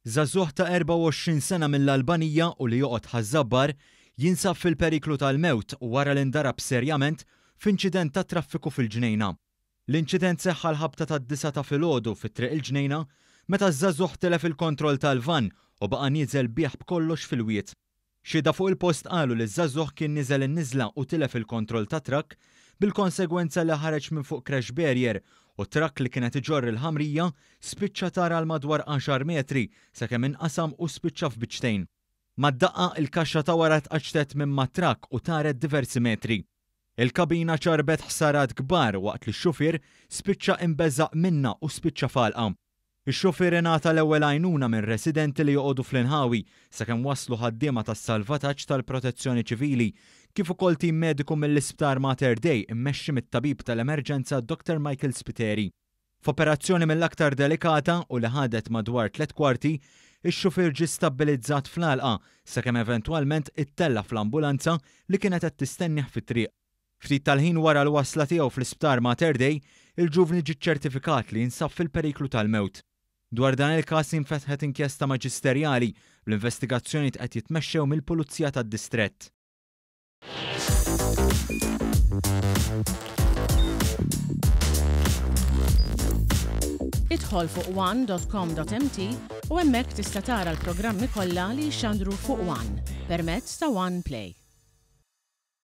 Żagħżugħ ta' 24 sena mill-Albanija u li joqgħod Ħaż-Żabbar jinsab fil-periklu tal-mewt wara li ndarab serjament f'inċident tat-traffiku fil-Ġnejna. L-inċident seħħ għall-ħabta tad-disgħa ta' filgħodu fi Triq il-Ġnejna meta ż-żagħżugħ tilef il-kontroll tal-vann u baqa' nieżel bih b'kollox fil-wied. Xhieda fuq il-post qalu li ż-żagħżugħ kien niżel in-niżla u tilef il-kontroll tat-trakk bil-konsegwenza li ħareġ minn fuq crash barrier u t-trakk li kien qed iġorr il-ħamrija spiċċa tar għal madwar għaxar metri sakemm inqasam u spiċċa f'biċċtejn. Mad-daqqa, il-kaxxa ta' wara tqaċċtet minn mat-trakk u taret diversi metri. Il-kabina ċarrbet ħsarat kbar waqt li x-xufier spiċċa imbeżaq minnha u spiċċa f'għalqa. Ix-xufier ingħata l-ewwel għajnuna minn residenti li joqogħdu fl-inħawi sakemm waslu ħaddiema tas-salvataġġ tal-Protezzjoni Ċivili kif ukoll tim mediku mill-Isptar Mater Dei immexxi mit-tabib tal-emerġenza Dottor Michael Spiteri. F'operazzjoni mill-aktar delikata u li ħadet madwar tlett kwarti, ix-xufier ġie stabbilizzat fl-għalqa sakemm eventwalment ittella' fl-ambulanza li kienet qed tistennih fit-triq. Ftit tal-ħin wara l-wasla tiegħu fl-Isptar Mater Dei, il-ġuvni ġie ċċertifikat li jinsab fil-periklu tal-mewt. Dwar dan il-każ infetħet inkjesta maġisterjali, bl-investigazzjonijiet qed jitmexxew mill-Pulizija tad-Distrett. Idħol fuq one.com.mt u hemmhekk tista' tara l-programmi kollha li jixxandru fuq One permezz ta' One Play.